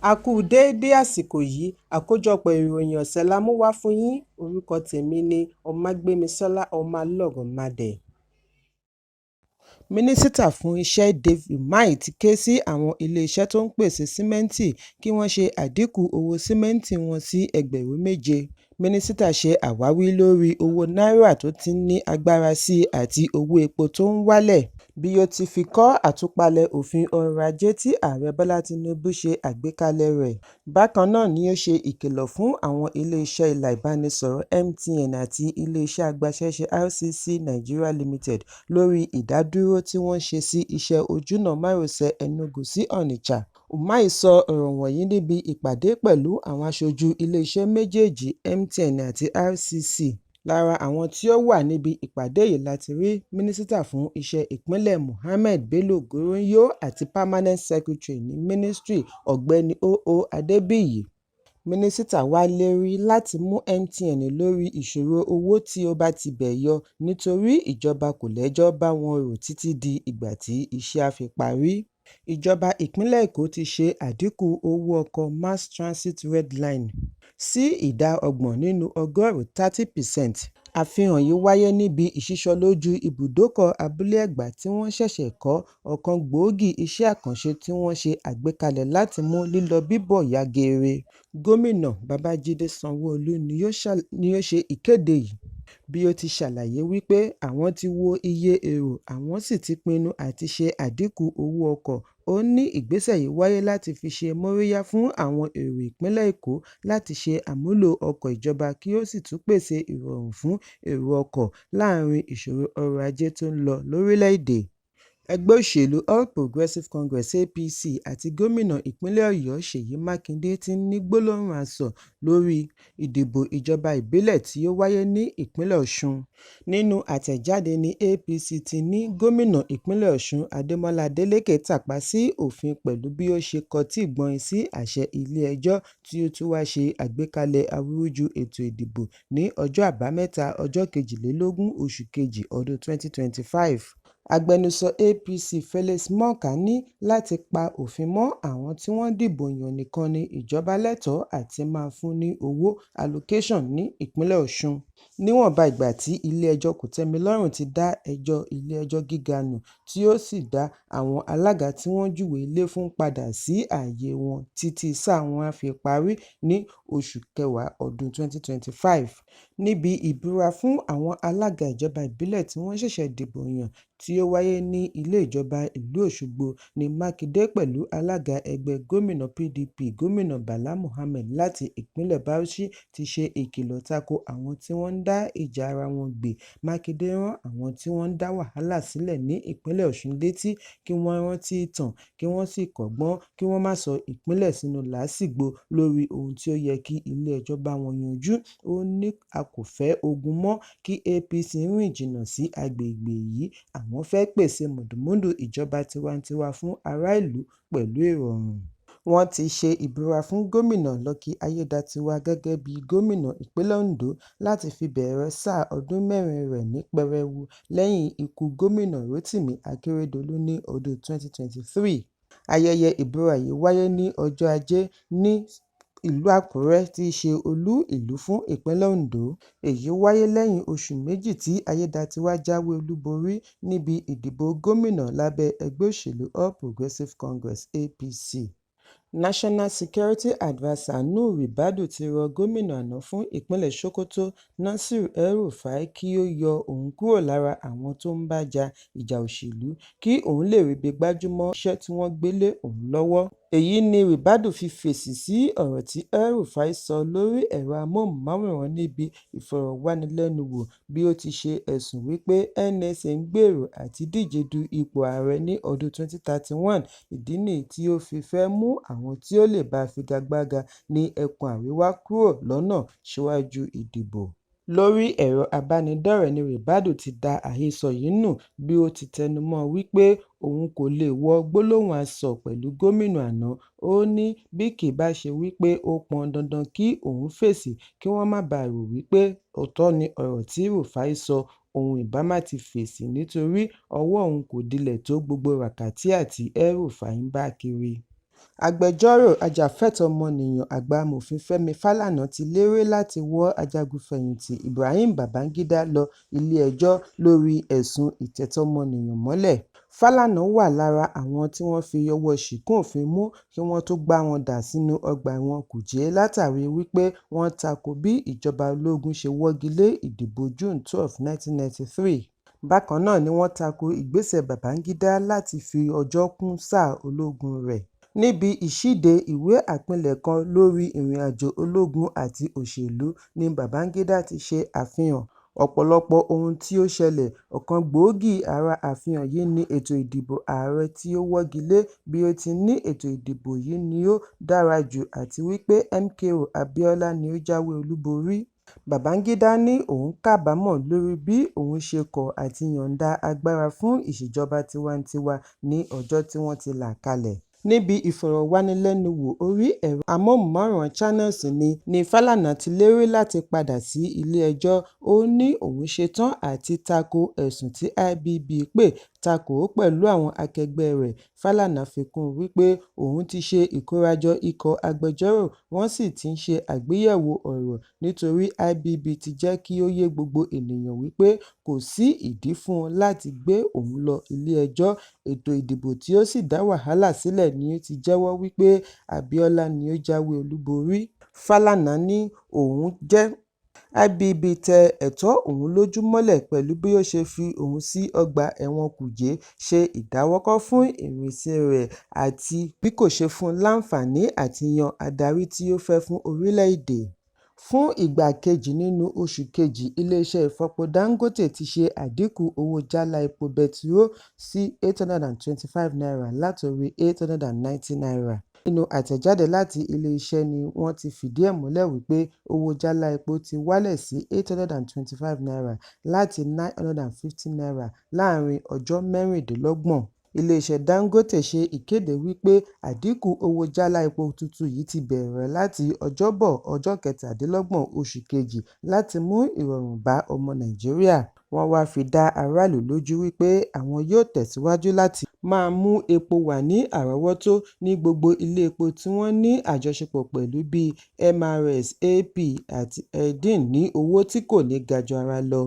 A kú déédé àsìkò yìí. Àkójọpọ̀ ìròyìn ọ̀sẹ̀ la mú wá fún yín. Orúkọ tèmi ni Ọmágbémisọ́lá Ọmọlọ́rọ̀mádé. Mínísítà fún Iṣẹ́ Dave Umahi ti ké sí àwọn iléeṣẹ́ tó ń pèsè símẹ́ǹtì kí wọ́n ṣe àdínkù owó símẹ́ǹtì wọn sí ẹgbẹ̀rún 7. Mínísítà ṣe àwáwí lórí owó náírà tó ti ń ní agbára sí àti owó epo tó ń wálẹ̀, bí ó ti fi kọ́ àtúpalẹ̀ òfin ọrọ̀ ajé tí Ààrẹ Bọ́lá Tinubu ṣe àgbékalẹ̀ rẹ̀. Bákan náà ni ó ṣe ìkìlọ̀ fún àwọn iléeṣẹ́ ilà ìbánisọ̀rọ̀ MTN àti iléeṣẹ́ agbaṣẹ́ṣe RCC Nigeria Limited lórí ìdádúró tí wọ́n ṣe sí iṣẹ́ ojúnà márosẹ̀ Enugu sí Onitsha. Umahi sọ ọ̀rọ̀ wọ̀nyí níbi ìpàdé pẹ̀lú àwọn aṣojú iléeṣẹ́ méjèèjì MTN àti RCC. Lára àwọn tí ó wà níbi ìpàdé yìí láti rí Mínísítà fún Iṣẹ́ Ìpínlẹ̀ Mohammed Bello Goronyo àti Permanent Secretary ní Ministry Ọ̀gbẹ́ni O.O. Adébíyì. Mínísítà wá lérí láti mú MTN lórí ìṣòro owó tí ó bá tibẹ̀ yọ nítorí ìjọba kò lẹ́jọ́ bá wọn rò títí di ìgbà tí iṣẹ́ á fi parí. Ìjọba ìpínlẹ̀ Èkó ti ṣe àdínkù owó ọkọ̀ Mass Transit Red Line sí ìdá 30 nínú ọgọ́rùn-ún 30%. Àfihàn yìí wáyé níbi ìṣísọlójú ibùdókọ̀ Abúlé Ẹ̀gbá tí wọ́n ṣẹ̀ṣẹ̀ kọ́, ọ̀kan gbòógì iṣẹ́ àkànṣe tí wọ́n ṣe àgbékalẹ̀ láti mú lílọ-bíbọ̀ yá geere. Gómìnà Babájídé Sanwó-Olú ni ó ṣe ìkéde yìí bí ó ti ṣàlàyé wípé àwọn ti wo iye èrò àwọn sì ti pinnu àti ṣe àdínkù owó ọkọ̀. Ó ní ìgbésẹ̀ yìí wáyé láti fi ṣe móríyá fún àwọn èrò ìpínlẹ̀ Èkó láti ṣe àmúlò ọkọ̀ ìjọba kí ó sì tún pèsè ìrọ̀rùn fún èrò ọkọ̀ láàárín ìṣòro ọrọ̀ ajé tó ń lọ lórílẹ̀-èdè. Ẹgbẹ́ òṣèlú All Progressive Congress (APC) àti gómìnà ìpínlẹ̀ Ọ̀yọ́ Ṣèyí Mákindé ti ń ní gbólóhùn asọ̀ lórí ìdìbò ìjọba ìbílẹ̀ tí ó wáyé ní ìpínlẹ̀ Ọ̀ṣun. Nínú àtẹ̀jáde ní APC ti ní gómìnà ìpínlẹ̀ Ọ̀ṣun Adémọ́lá Adélékè tàpá sí òfin pẹ̀lú bí ó ṣe kọtí gbọnyin sí àṣẹ ilé-ẹjọ́ tí ó tún wá ṣe àgbékalẹ̀ awúrúju ètò ìdìbò ní ọjọ́ Àbámẹ́ta ọjọ́ 22 oṣù kejì ọdún 2025. Agbẹnusọ APC Felix Morka ní láti pa òfin mọ́ àwọn tí wọ́n dìbò yàn nìkan ní ìjọba lẹ́tọ̀ọ́ àti máa fún ní owó allocation ní ìpínlẹ̀ Ọ̀ṣun. Níwọ̀nba ìgbà tí ilé-ẹjọ́ kòtẹ́milọ́rùn ti da ẹjọ́ ilé-ẹjọ́ gíga nù tí ó sì dá àwọn alága tí wọ́n júwe ilé fún padà sí ààyè wọn títí sáà wọn á fi parí ní oṣù kẹwàá ọdún 2025. Níbi ìbúra fún àwọn alága ìjọba ìbílẹ̀ tí wọ́n ṣẹ̀ṣẹ̀ dìbò yàn tí ó wáyé ní ilé ìjọba ìlú Òṣogbo ní Mákindé pẹ̀lú alága ẹgbẹ́ gómìnà PDP Gómìnà Bala Mohammed láti ìpínlẹ̀ Bauchi ti ṣe ìkìlọ̀ tako àwọn tí wọ́n ń dá ìjà ara wọn gbé. Mákindé rán àwọn tí wọ́n ń dá wàhálà sílẹ̀ ní ìpínlẹ̀ Ọ̀ṣun létí kí wọ́n rántí ìtàn kí wọ́n sì kọ́gbọ́n kí wọ́n má sọ ìpínlẹ̀ sínú làásìgbò lórí ohun tí ó yẹ kí ilé-ẹjọ́ bá wọn yanjú. Ó ní a kò fẹ́ ogun mọ́, kí APC rìn jìnnà sí agbègbè yìí, àwọn fẹ́ pèsè mùdùnmúdùn ìjọba tiwantiwa fún ará ìlú pẹ̀lú ìrọ̀rùn. Wọ́n ti ṣe ìbúra fún Gómìnà Lucky Aiyedàatiwá gẹ́gẹ́ bí gómìnà ìpínlẹ̀ Ondo láti fi bẹ̀rẹ̀ sáà ọdún mẹ́rin rẹ̀ ní pẹrẹu lẹ́yìn ikú Gómìnà Rotimi Akeredolu ní ọdún 2023. Ayẹyẹ ìbúra yìí wáyé ní ọjọ́ Ajé ní ìlú Àkúrẹ́ tí í ṣe olú ìlú fún ìpínlẹ̀ Ondo. Èyí wáyé lẹ́yìn oṣù méjì tí Aiyedàatiwá jáwé olúborí níbi ìdìbò gómìnà lábẹ́ ẹgbẹ́ òṣèlú All Progressive Congress (APC). National Security Adviser Nuhu Ribadu ti rọ gómìnà àná fún ìpínlẹ̀ Sokoto Nasir El-Rufai kí ó yọ òun kúrò lára àwọn tó ń bá ja ìjà òṣèlú kí òun lè ríbi gbájú mọ́ iṣẹ́ tí wọ́n gbé lé òun lọ́wọ́. Èyí ni Ribadu fi fèsì sí ọ̀rọ̀ tí El-Rufai sọ lórí ẹ̀rọ amóhùnmáwòrán níbi ìfọ̀rọ̀wánilẹ́nuwò bí ó ti ṣe ẹ̀sùn wípé NSA ń gbèrò àti díje du ipò ààrẹ ní ọdún 2031, ìdí nìyí tí ó fi fẹ́ mú àwọn tí ó lè bá figagbága ní ẹkùn àríwá kúrò lọ́nà síwájú ìdìbò. Lórí ẹ̀rọ abánidọ́rẹ̀ẹ́ ní Ribadu ti da àhesọ yìí nù bí ó ti tẹnumọ́ wípé òun kò lè wọ gbólóhùn asọ̀ pẹ̀lú gómìnà àná. Ó ní bí kì í bá ṣe wípé ó pọn dandan kí òun fèsì kí wọ́n má baà rò wípé òótọ́ ni ọ̀rọ̀ tí Rufai sọ, òun ìbá má ti fèsì nítorí ọwọ́ òun kò dilẹ̀ tó gbogbo ràkàtíà tí El-Rufai ń bá kiri. Agbẹjọ́rò ajàfẹ́tọ̀ọ́-ọmọnìyàn àgbà Amòfin Fẹ́mi Fálànà ti lérí láti wọ́ ajagun-fẹ̀yìntì Ibrahim Babangida lọ ilé-ẹjọ́ lórí ẹ̀sùn ìtẹ̀tọ́ ọmọnìyàn mọ́lẹ̀. Fálànà wà lára àwọn tí wọ́n fi ọwọ́ ṣìkún òfin mú kí wọ́n tó gbá wọn dà sínú ọgbà ẹ̀wọ̀n Kuje látàrí wípé wọ́n tako bí ìjọba ológun ṣe wọ́gi lé ìdìbò June 12, 1993. Bákan náà ni wọ́n tako ìgbésẹ̀ Babangida láti fi ọjọ́ kún sáà ológun rẹ̀. Níbi ìṣíde ìwé àpilẹ̀kọ lórí ìrìnàjò ológun àti òṣèlú ní Babangida ti ṣe àfihàn ọ̀pọ̀lọpọ̀ ohun tí ó ṣẹlẹ̀, ọ̀kan gbòógì ara àfihàn yìí ni ètò ìdìbò ààrẹ tí ó wọ́gi lé bí ó ti ní ètò ìdìbò yìí ni ó dára jù àti wípé MKO Abiola ni ó jáwé olúborí. Babangida ní òun kábàámọ̀ lórí bí òun ṣe kọ̀ àti yọ̀ǹda agbára fún ìṣèjọba tiwantiwa ní ọjọ́ tí wọ́n ti là kalẹ̀. Níbi ìfọ̀rọ̀wánilẹ́nuwò orí ẹ̀rọ amóhùnmáwòrán Channels ní Fálànà ti lérí láti padà sí ilé-ẹjọ́. Ó ní òun ṣetán àti tako ẹ̀sùn tí IBB pè takò ó pẹ̀lú àwọn akẹgbẹ́ rẹ̀. Fálànà fi kún un wípé òun ti ṣe ìkórajọ ikọ̀ agbẹjọ́rò wọ́n sì ti ń ṣe àgbéyẹ̀wò ọ̀rọ̀ nítorí IBB ti jẹ́ kí ó yé gbogbo ènìyàn wípé kò sí ìdí fún un láti gbé òun lọ ilé-ẹjọ́. Ètò ìdìbò tí ó sì dá wàhálà sílẹ̀ ni ó ti jẹ́wọ́ wípé Abiola ni ó jáwé olúborí. Fálànà ní òun jẹ́ IBB tẹ ẹ̀tọ́ òun lójú mọ́lẹ̀ pẹ̀lú bí ó ṣe fi òun sí ọgbà ẹ̀wọ̀n Kuje, ṣe ìdáwọ́kọ̀ fún ìrìnsí rẹ̀ àti bí kò ṣe fún un láǹfààní àti yan adarí tí ó fẹ́ fún orílẹ̀-èdè. Fún ìgbà kejì nínú oṣù kejì, ilé-iṣẹ́ ìfọpo Dangote ti ṣe àdínkù owó jálá epo bẹtiró sí ₦825 látorí ₦890. Nínú àtẹ̀jáde láti ilé-iṣẹ́ ní wọ́n ti fìdí ẹ̀ múlẹ̀ wípé owó jálá epo ti wálẹ̀ sí ₦825 láti ₦950 láàárín ọjọ́ mẹ́rìndínlọ́gbọ̀n. Ilé-iṣẹ́ Dangote ṣe ìkéde wípé àdínkù owó jálá epo tuntun yìí ti bẹ̀rẹ̀ láti Ọjọ́bọ̀, ọjọ́ 27 oṣù kejì láti mú ìrọ̀rùn bá ọmọ Nàìjíríà. Wọ́n wá fi dá aráàlú lójú wípé àwọn yóò tẹ̀síwájú láti máa mú epo wà ní àrọ́wọ́tó ní gbogbo ilé epo tí wọ́n ní àjọṣepọ̀ pẹ̀lú bíi MRS, AP àti Edin ní owó tí kò ní ga ju ara lọ.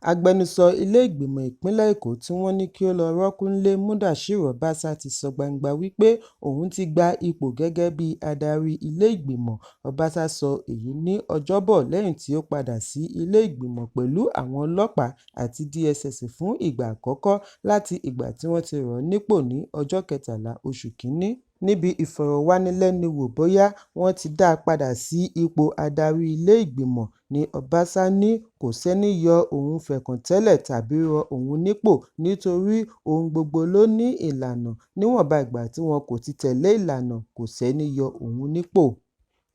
Agbẹnusọ ilé ìgbìmọ̀ ìpínlẹ̀ Èkó tí wọ́n ní kí ó lọ rọ́ọ̀kú ńlé Mudashiru Obasa ti sọ gbangba wípé òun ti gba ipò gẹ́gẹ́ bí adarí ilé ìgbìmọ̀. Obasa sọ èyí ní Ọjọ́bọ̀ lẹ́yìn tí ó padà sí ilé ìgbìmọ̀ pẹ̀lú àwọn ọlọ́pàá àti DSS fún ìgbà àkọ́kọ́ láti ìgbà tí wọ́n ti rọ̀ ọ́ nípò ní ọjọ́ 13 oṣù kìíní. Níbi ìfọ̀rọ̀wánilẹ́nuwò bóyá wọ́n ti dá a padà sí ipò adarí ilé ìgbìmọ̀ ní Obasa ní kò sẹ́ni yọ òun fẹ̀kàntẹ́lẹ̀ tàbí rọ òun nípò nítorí ohun gbogbo ló ní ìlànà níwọ̀nba ìgbà tí wọn kò ti tẹ̀lé ìlànà kò sẹ́ni yọ òun nípò.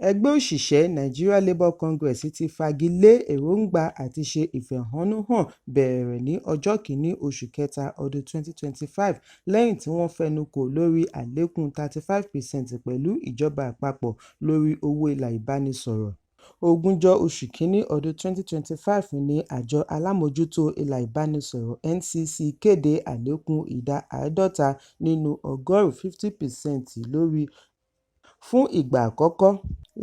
Ẹgbẹ́ òṣìṣẹ́ Nigeria Labour Congress ti fagi lé èròńgbà àti ṣe ìfẹ̀hónúhàn bẹ̀rẹ̀ ní ọjọ́ 1 oṣù kẹta ọdún 2025 lẹ́yìn tí wọ́n fẹnukò lórí àlékún 35% pẹ̀lú ìjọba àpapọ̀ lórí owó ilà ìbánisọ̀rọ̀. Ogúnjọ́ oṣù kìíní ọdún 2025 ní Àjọ Alámòójútó Ilà Ìbánisọ̀rọ̀ NCC kéde àlékún ìdá 50 nínú ọgọ́rùn-ún 50% lórí fún ìgbà àkọ́kọ́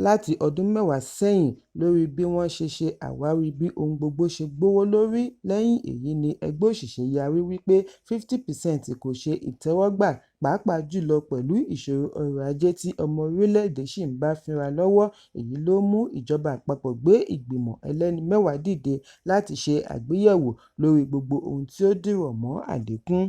láti ọdún mẹ́wàá sẹ́yìn lórí bí wọ́n ṣe ṣe àwárí bí ohun gbogbo ṣe gbówó lórí. Lẹ́yìn èyí ni ẹgbẹ́ òṣìṣẹ́ yarí wípé 50% kò ṣe ìtẹ́wọ́gbà pàápàá jùlọ pẹ̀lú ìṣòro ọrọ̀ ajé tí ọmọ orílẹ̀-èdè ṣì ń bá fínra lọ́wọ́. Èyí ló mú ìjọba àpapọ̀ gbé ìgbìmọ̀ ẹlẹ́ni mẹ́wàá dìde láti ṣe àgbéyẹ̀wò lórí gbogbo ohun tí ó dìrọ̀ mọ́ àlékún.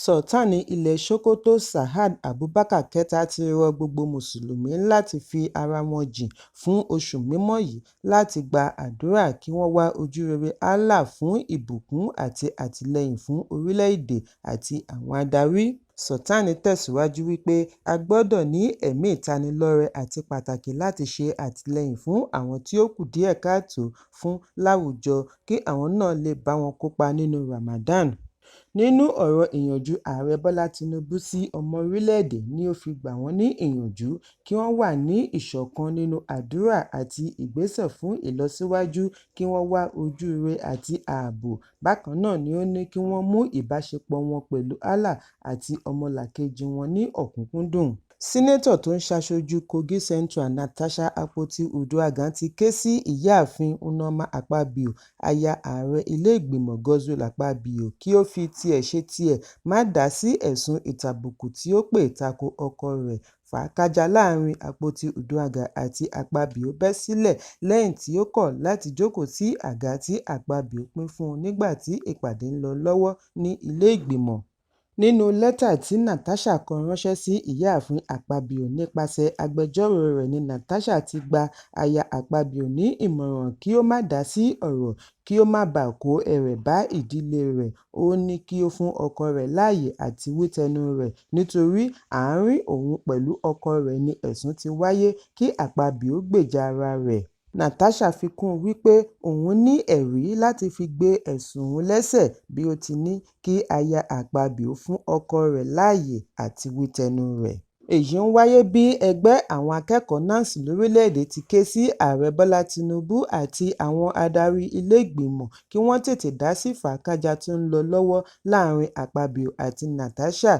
Sultan ilẹ̀ Sókótó Sa'ad Abubakar Kẹta ti rọ gbogbo Mùsùlùmí láti fi ara wọn jìn fún oṣù mímọ́ yìí láti gba àdúrà kí wọ́n wá ojúrere Allah fún ìbùkún àti àtìlẹ́yìn fún orílẹ̀-èdè àti àwọn adarí. Sultan tẹ̀síwájú wípé a gbọ́dọ̀ ní ẹ̀mí ìtanilọ́rẹ àti pàtàkì láti ṣe àtìlẹ́yìn fún àwọn tí ó kù díẹ̀ káàtó fún láwùjọ kí àwọn náà lè bá wọn kópa nínú Ramadan. Nínú ọ̀rọ̀ ìyànjú Ààrẹ Bọ́lá Tinubu sí ọmọ orílẹ̀-èdè ni ó fi gbà wọ́n ní ìyànjú kí wọ́n wà ní ìṣọ̀kan nínú àdúrà àti ìgbésẹ̀ fún ìlọsíwájú kí wọ́n wá ojúure àti ààbò. Bákan náà ni ó ní kí wọ́n mú ìbáṣepọ̀ wọn pẹ̀lú Allah àti ọmọlàkejì wọn ní ọ̀kúnkúndùn. Senator tó ń ṣaṣojú Kogi Central Natasha Akpoti-Uduaghan ti ké sí Ìyáàfin Nneoma Akpabio, aya ààrẹ ilé ìgbìmọ̀ Godswill Akpabio, kí ó fi tiẹ̀ ṣe tiẹ̀ má dá sí ẹ̀sùn ìtàbùkù tí ó pè tako ọkọ rẹ̀. Fàákájàá láàrin Akpoti-Uduaghan àti Akpabio bẹ́ sílẹ̀ lẹ́yìn tí ó kọ̀ láti jókòó sí àga tí Akpabio pín fún un nígbà tí ìpàdé ń lọ lọ́wọ́ ní ilé ìgbìmọ̀. Nínú lẹ́tà tí Natasha kọ ránṣẹ́ sí Ìyáàfin Akpabio nípasẹ̀ agbẹjọ́rò rẹ̀ ni Natasha ti gba aya Akpabio ní ìmọ̀ràn kí ó má dá sí ọ̀rọ̀ kí ó má baà kó ẹ̀rẹ̀ bá ìdílé rẹ̀. Ó ní kí ó fún ọkọ rẹ̀ láyè àti wí tẹnu rẹ̀ nítorí àárín òun pẹ̀lú ọkọ rẹ̀ ni ẹ̀sùn ti wáyé, kí Akpabio gbèjà ara rẹ̀. Natasha fi kún un wípé òun ní ẹ̀rí láti fi gbé ẹ̀sùn òun lẹ́sẹ̀ bí ó ti ní kí aya Akpabio fún ọkọ rẹ̀ láyè àti wí tẹnu rẹ̀. Èyí ń wáyé bí ẹgbẹ́ àwọn akẹ́kọ̀ọ́ NANS lórílẹ̀-èdè ti ké sí Ààrẹ Bọ́lá Tinubu àti àwọn adarí ilé ìgbìmọ̀ kí wọ́n tètè dá sí fàákájàá tó ń lọ lọ́wọ́ láàrin Akpabio àti Natasha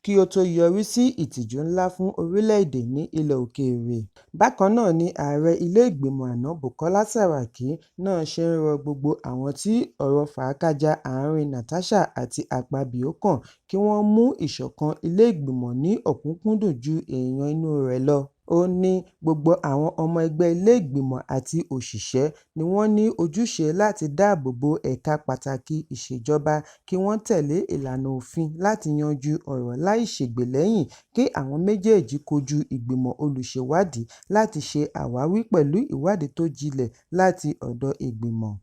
kí ó tó yọrí sí ìtìjú ńlá fún orílẹ̀-èdè ní ilẹ̀ òkèèrè. Bákan náà ni ààrẹ ilé ìgbìmọ̀ àná Bùkọ́lá Sàràkí náà ṣe ń rọ gbogbo àwọn tí ọ̀rọ̀ fàákájàá àárín Natasha àti Akpabio kàn kí wọ́n mú ìṣọ̀kan ilé ìgbìmọ̀ ní ọ̀kúnkúndùn ju èèyàn inú rẹ̀ lọ. Ó ní gbogbo àwọn ọmọ ẹgbẹ́ ilé ìgbìmọ̀ àti òṣìṣẹ́ ni wọ́n ní ojúṣe láti dáàbò bo ẹ̀ka pàtàkì ìṣèjọba kí wọ́n tẹ̀lé ìlànà òfin láti yanjú ọ̀rọ̀ láì ṣègbè lẹ́yìn, kí àwọn méjèèjì kojú ìgbìmọ̀ olùṣèwádìí láti ṣe àwáwí pẹ̀lú ìwádìí tó jinlẹ̀ láti ọ̀dọ̀ ìgbìmọ̀.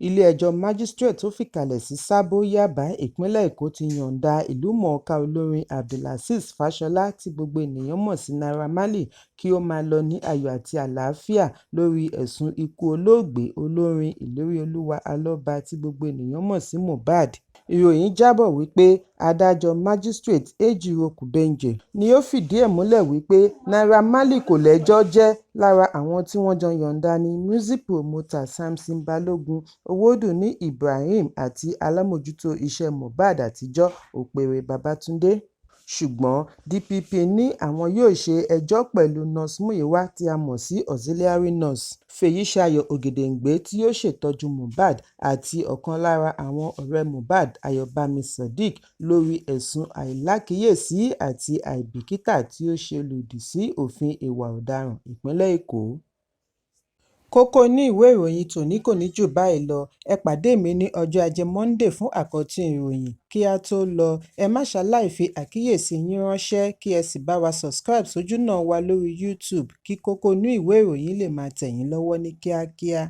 Ilé-ẹjọ́ Májísíréètì tó fìkàlẹ̀ sí Sábó, Yábà, ìpínlẹ̀ Èkó ti yọ̀ǹda ìlúmọ̀ọ́ká olórin Abdulazeez Fashola tí gbogbo ènìyàn mọ̀ sí Naira Marley kí ó máa lọ ní ayọ̀ àti àlàáfíà lórí ẹ̀sùn ikú olóògbé olórin Ìléríolúwà Alọ́ba tí gbogbo ènìyàn mọ̀ sí Mohbad. Ìròyìn jábọ̀ wípé adájọ́ Májísíréètì Ejiro Kubenje ni ó fìdí ẹ̀ múlẹ̀ wípé Naira Marley kò lẹ́jọ́ jẹ́. Lára àwọn tí wọ́n jọ yọ̀ǹda ni music promoter Samson Balogun, Owódùnní Ibrahim àti alámòójútó iṣẹ́ Mohbad àtijọ́ Òpèrè Babátúndé. Ṣùgbọ́n DPP ní àwọn yóò ṣe ẹjọ́ pẹ̀lú Nurse Muiwa tí a mọ̀ sí Auxiliary Nurse Fèyíṣayọ̀ Ògèdèngbé tí ó ṣètọ́jú Mohbad àti ọ̀kan lára àwọn ọ̀rẹ́ Mohbad Ayọ̀bámi Sodiq lórí ẹ̀sùn àìlákíyèsí àti àìbìkítà tí ó ṣe lòdì sí òfin ìwà ọ̀daràn ìpínlẹ̀ Èkó. Kókó inú ìwé ìròyìn tòní kò ní jù báyìí lọ. Ẹ pàdé mi ní ọjọ́ Ajé Monday fún àkọ́tún ìròyìn. Kí á tó lọ, ẹ má ṣaláì fi àkíyèsí yín ránṣẹ́ kí ẹ sì bá wa subscribe sójúnà wa lórí YouTube kí kókó inú ìwé ìròyìn lè máa tẹ̀ yín lọ́wọ́ ní kíákíá.